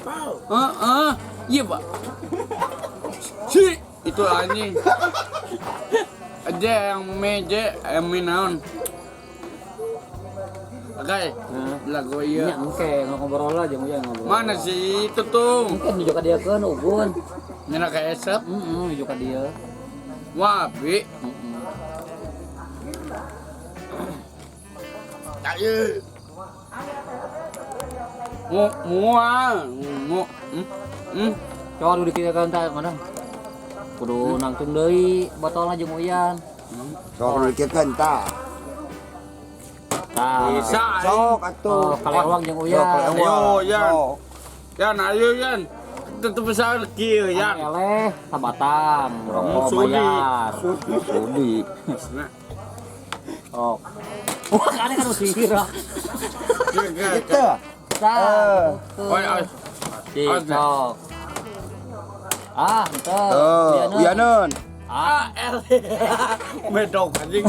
Heeh. Iya, Pak. Si itu anjing. Aja yang meja yang naon. Oke, lagu Nya iya. engke ngobrol lah jeung Uyan ngobrol. Mana sih itu tuh? Engke nuju ka dieu keun ugun. Nyana kayak esep. Heeh, nuju ka dieu. Wah, bi. Heeh. Ayo. Mu mual, mu. Hmm. Coba dulu dikirakan tah mana? Kudu nangtung deui botolna jeung Uyan. Sok kudu dikiekeun tah. Tah. Bisa. Sok atuh. Oh, kalewang jeung Uyan. Sok, kalewang. Ayo, Yan. Sok. Yan, ayo Yan. Tetep besar kieu Yan. Anu eleh sabatang, rokok Sudi. bayar. Sudi. Nah, Oh. Wah, kane kan sira. Gitu. Tah. Oi, oi. Cik, sok. Ah, henteu. Tuh, Uyaneun. Ah, A L medok anjing.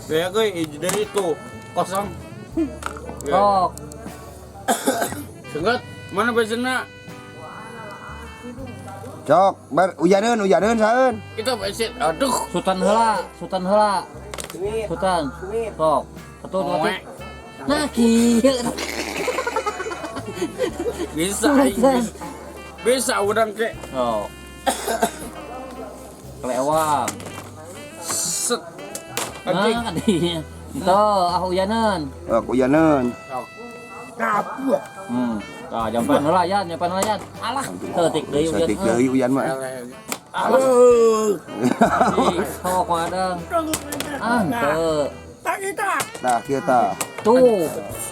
Ya gue hiji deui itu kosong. Ya. sok. Sengget, mana bensinna? Sok, bar Uyaneun, Uyaneun saeun. Itu bensin. Aduh. Sultan heula, sultan heula. Sultan. Sok. Satu, dua, tiga. Nah, kieu. Bisa aing bisa. Bisa urang ke. Sok. Kelewang. Set. Anjing. Nah, kadinya. Henteu, ah Uyaneun. Sok Uyaneun. Hmm. Tah, jampan heula Yan, jampan heula Yan. Alah, teutik deui Uyan. Saeutik deui Uyan mah. Aduh. Cik, sok wadang. Ah, henteu. Tah, kieu tah. Tuh.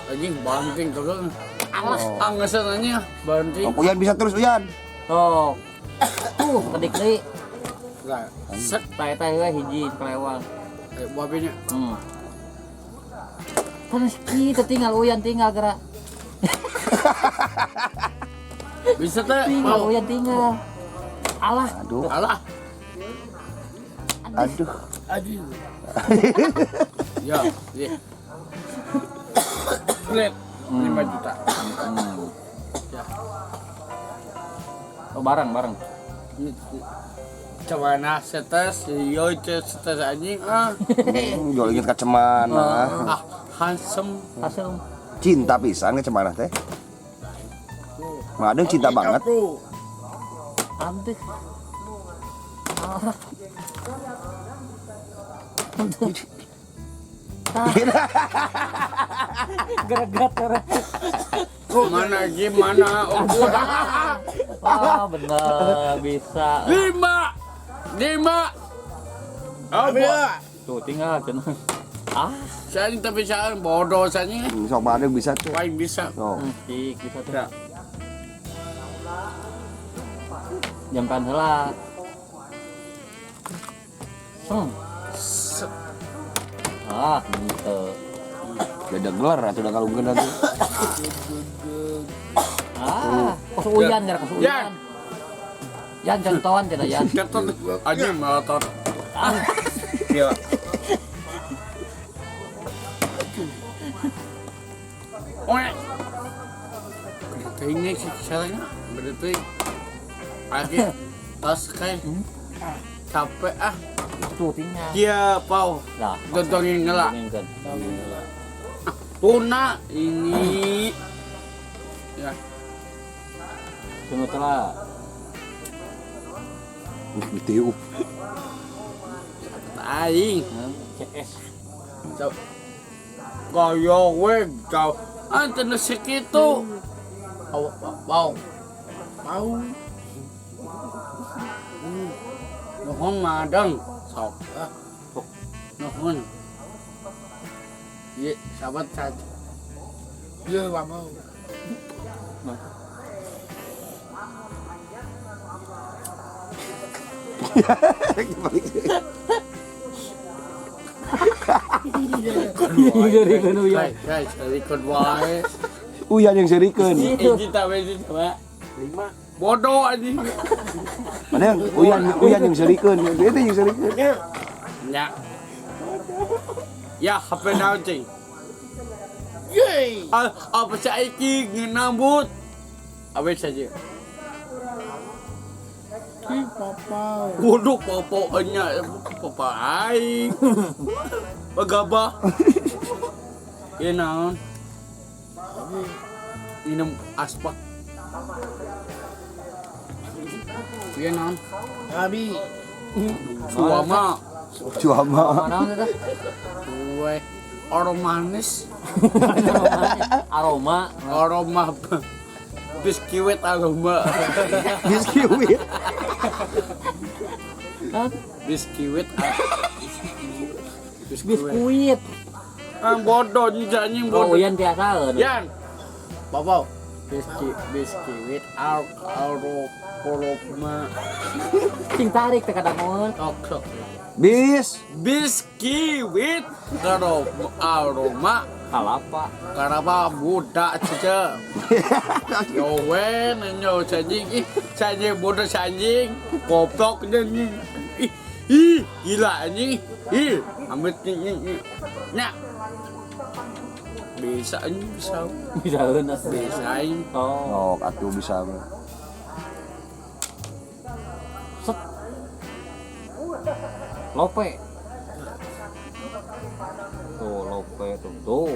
Anjing banting terus. Alah, anggesan anjing banting. Sok Uyan bisa terus Uyan. Sok. Tuh, kedik deui. Lah, set. Tah eta heula hiji kelewang. Eh, babinya. Kan kita tinggal Uyan tinggal gerak. Bisa teh. Tinggal Mau. Uyan tinggal. Alah, Aduh, Alah. aduh. Ya, iya. Split 5 juta. Ya. Oh, bareng bareng. Coba nah setes, yo itu setes anjing ah. Jual inget ka Cemana. Ah, handsome. Hasil. Cinta pisan ke Cemana teh. Madeng cinta banget. Aduh. Alah. Aduh. Tah. Greget cara. Mana gimana ukur? Ah, bener bisa. 5 5. Apa? Tuh tinggal cenah. Ah, Saya tapi saya bodoh saya Sok Madeng bisa tuh. Paling bisa. Sok. cik bisa tuh. Ya. Jampan heula. Seng. Set. Ah, henteu. Beda gelar atuh da kalungkeun atuh. Ah, kos Uyan gara kos Uyan. Yan. Yan contohan cenah Yan. Ketot anjing motor. Ah, Iya. Oe. Gede sih caranya, gede Lagi tas kayak capek ah. Tuh tinggal. Iya, pau. Lah, Dodongin ngelak. dongengkeun. Tuna ini. Ya, Tunggu telah. Gede uh. Aing. CS. Coba. Gaya we kau. Ah, tenis segitu. Bau, bau. Bau. Nuhun madang. Sok. Ah. Nuhun. Iya, sahabat saja. Iya, mau. Serikeun Uyan. Guys, serikeun wae. Uyan yang serikeun. Hiji tak hiji coba. 5. Bodoh anjing. Madeng, Uyan Uyan yang serikeun. Itu yang serikeun. Ya. Ya, HP naon cing? Yeay. Ah, apa saiki ngenambut? Awet saja. Ih, papa. Waduh, pokoknya papa aing. Bagabah. Ieu naon? Minum aspak. Ieu naon? Abi. Suama. Cuama. Naon eta? Kue orang manis, Aroma. Aroma biskuit aroma. Biskuit. Hah? Biskuit. Biskuit. Biskuit. Ah, bodoh anjing Oh, bodoh. Uyan biasa. Yan. Bapak. Biskuit aro koroma. Sing tarik teh kadangon. Tok sok. Bis. Biskuit aroma aroma Kalapa. karapa budak cece. Yo we nyo anjing ih anjing bodoh anjing goblok anjing. Ih, ih gila anjing. Ih, ambil nih nya. Bisa anjing bisa. Bisa eun atuh. Bisa anjing. Oh. Oh, atuh bisa. Set. Lope. Tuh lope tuh. Tuh.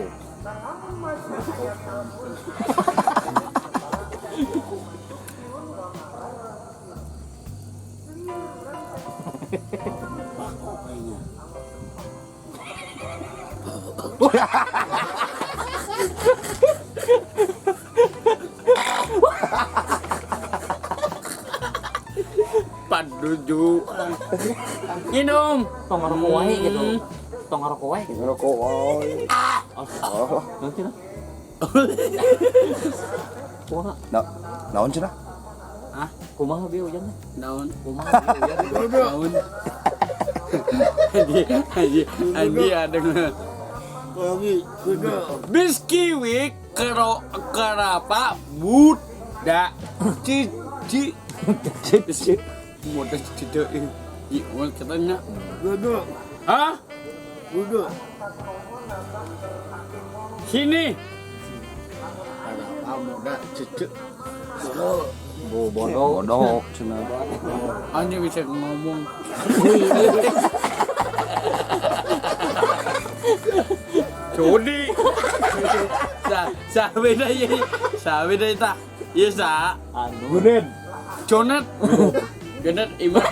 Paduju. Minum. Tong ngarokok wae gitu. Tong ngarokok wae gitu. Ngerokok wae. Oh. Nanti lah. Kumaha? Na, naon cenah? Hah? Kumaha bieu hujan teh? Daun. Kumaha bieu hujan? Daun. Anji, anji, anji ada Lagi. biskuit kero kerapa budak cici Cici. muda cici i katanya. Duduk. Hah? Duduk. Sini. Kerapa muda cici. Bu bodoh. Bodoh cenah. Anji bisa ngomong. Jodi. Sa sabe na ye. Sabe na ta. Ye sa. Anu. Gunen. Jonet. Jonet iman.